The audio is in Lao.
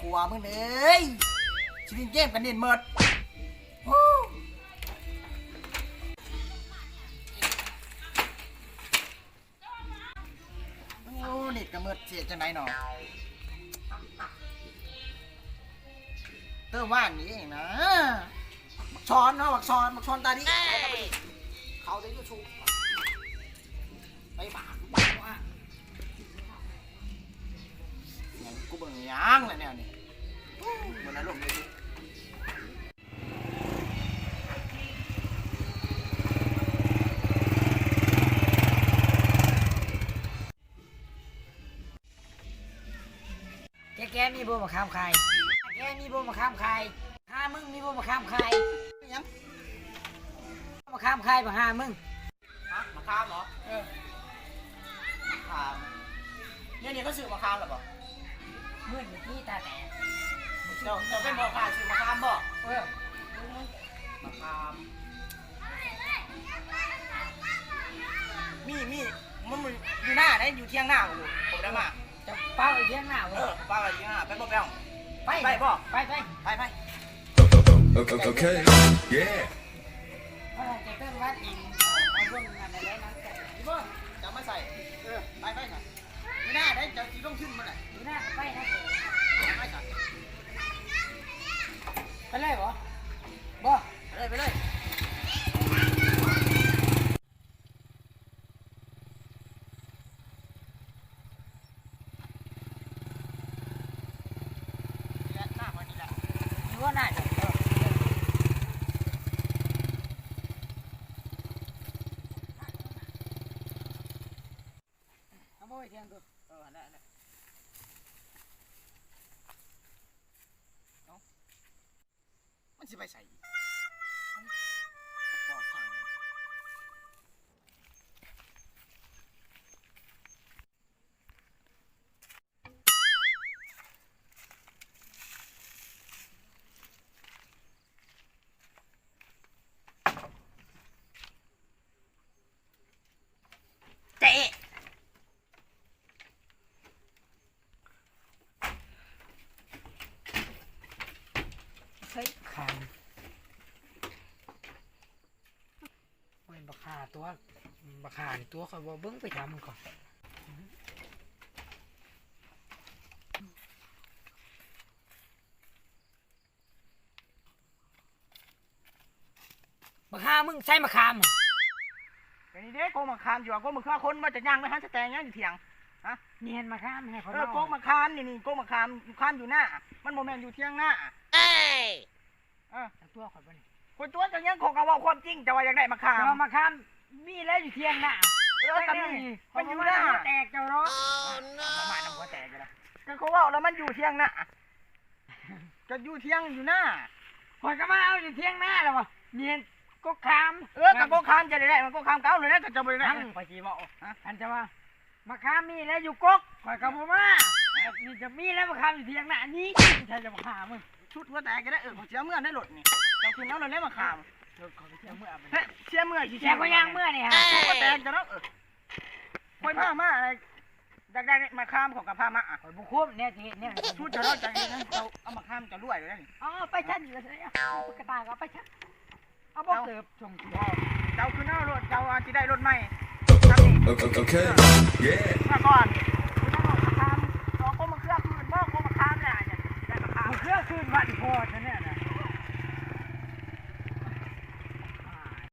ຜົວມຶງເອີຍ ຊິຫຼິ້ນເກມກັນເນັດໝົດ. ໂອ້ ໂອ້ ເນັດກໍໝົດ ຊິເຮັດຈັ່ງໃດເນາະ? ເຕີມວານນີ້ເອງນະ ບັກຊອນເນາະ ບັກຊອນ ບັກຊອນຕາດີ ເຂົ້າແຕ່ຢູທູບ ໄປບາກ ຫຍັງ ກູເບິ່ງຫຍັງລະແນວນີ້ ເໝືອນອາລົມເລີຍ. ແກ ແກມີບໍ່ມະຂາມຂາຍ? ແກມີບໍ່ມະຂາມຂາຍ? ຫາມຶງມີບໍ່ມະຂາມຂາຍ? ຫຍັງ? ມະຂາມຂາຍ ບັກຫາມຶງ. ຮະ ມະຂາມເຫາະ? ເອີ ມະຂາມ ດຽວນີ້ເຂົາຊື້ມະຂາມແລ້ວບໍ່? ມື້ນີ້ຕາແຕກ ເຈົ້າ ເຈົ້າເປັນພໍ່ຄ້າຊື້ມະຂາມບໍ່? ເອີ ມະຂາມ ມີ ມີ ມັນຢູ່ນາໃດ໋ ຢູ່ຖຽງນາພຸ້ນ ບໍ່ໄດ້ມາ. ຈະປະໄວ້ຖຽງນາບໍ່? ເອີ ປະໄວ້ຖຽງນາ ໄປບໍ່ ໄປບໍ່? ໄປ ໄປ ໄປ ໄປ ໄປ ໂອເຄ ເຢ້ ເອີ ຈະເຕີມວັດອີກ ເອົາເບິ່ງອັນນັ້ນແຫຼະ ນຳກັນ ອີ່ບໍ່ ຈະເອົາມາໃສ່ ເອີ ໄປ ໄປ ຢູ່ນາໃດ໋ ເຈົ້າຊິລົງທຶນມື້ໃດ? ຢູ່ນາໄປນະ ໄປ ໄປເລີຍບໍ່? ບໍ່ ໄປເລີຍ ໄປເລີຍ. ນີ້ແຫຼະ ໜ້າຂ້ອຍນີ້ແຫຼະ ຢູ່ໜ້າເຈົ້າ ເອີ ເອົາບໍ່ໄປຖຽງໂຕ ເອີ ອັນນັ້ນ ອັນນັ້ນ ເອົາ. ມັນຊິໄປໃສອີກ? ປອດທາງ ເຕະ ເຮີ້ຍ ຄານ ໂອ້ຍ ບັກຫ່າຕົວະ ບັກຫ່ານີ້ຕົວະ ຂ້ອຍບໍ່ເບິ່ງໄປຖາມມັນກ່ອນ. ບັກຫ່າ ມຶງໃສ່ມະຂາມ ກໍນີ້ເດ້ ກົກມະຂາມຢູ່ວ່າ ກົກມະເຂືອ ຄົນວ່າຈະຍ່າງໄປຫາສະແຕງຫຍັງຢູ່ຖຽງ ຮະ ນີ້ເຫັນມະຂາມໃຫ້ຂ້ອຍ ເອີ ເວົ້າ ກົກມະຂາມນີ້ ນີ້ກົກມະຂາມ ມະຂາມຢູ່ນາ ມັນບໍ່ແມ່ນຢູ່ຖຽງນາ ເອີ ຕົວະຂ້ອຍບໍ່ນີ້ ຂ້ອຍຕົວະເຈົ້າຫຍັງ ຂ້ອຍກໍເວົ້າຄວາມຈິງ ເຈົ້າວ່າຢາກໄດ້ມະຂາມ ແຕ່ວ່າມະຂາມມີແລ້ວຢູ່ຖຽງນາ ເອີ ກໍມີ ມັນຢູ່ນາ ແຕກເຈົ້າເນາະ ມານຳຫົວແຕກຢູ່ນະ ກໍຂ້ອຍເວົ້າແລ້ວມັນຢູ່ຖຽງນາ ກໍຢູ່ຖຽງຢູ່ນາ ຂ້ອຍກໍມາເອົາຢູ່ຖຽງນາແລ້ວວ່າ ນີ້ເຫັນກົກຂາມ ເອີ ກໍກົກຂາມຈະໄດ້ໄດ້ ມັນກົກຂາມກໍເອົາໂລດແຫຼະ ກໍເຈົ້າບໍ່ໄດ້ໄດ້ ຫັ້ນຂ້ອຍຊິເວົ້າ ຮະ ຄັນຈະວ່າມະຂາມມີແລ້ວຢູ່ກົກ ຂ້ອຍກໍບໍ່ມາ ນີ້ຈະມີແລ້ວມະຂາມຢູ່ຖຽງນາ ນີ້ໃສ່ຈະມາຫາມຶງ ຊຸດຫົວແຕກກໍໄດ້ ເອີ ຂ້ອຍຊິເອົາເມືອໃນລົດນີ້ ເຈົ້າຂຶ້ນເອົາໂລດແຫຼະມະຂາມ ເອີ ຂ້ອຍຊິເອົາເມືອ ເອີ ເສຍເມືອຊິ ແກກໍຍ່າງເມືອນີ້ຫາ ຊຸດຫົວແຕກຈະເນາະ ເອີ ຂ້ອຍພາມາ ຢາກໄດ້ມະຂາມ ຂ້ອຍກໍພາມາ ຂ້ອຍບໍ່ຄຸ້ມແນວຊິເຮັດແນວນີ້ ຊຸດຈະເນາະ ເຈົ້າເອົາມະຂາມເຈົ້າລວຍແລ້ວນີ້ ເອົາໄປຊັ້ນຢູ່ ກະຕ່າກໍເອົາໄປຊັ້ນ ເອົາບໍ່ເກີບສົ່ງ ເຈົ້າຄືນເອົາລົດ ເຈົ້າອາດຊິໄດ້ລົດໃໝ່ ໂອເຄ ເຢ້ ມາກ່ອນ ເອົາມະຂາມ ເອົາກົກມະເຂືອຄືນບໍ່ ກົກມະຂາມແຫຼະ ໄດ້ມະຂາມ ມະເຂືອຄືນບ້ານພໍ່ຊັ້ນແຫຼະ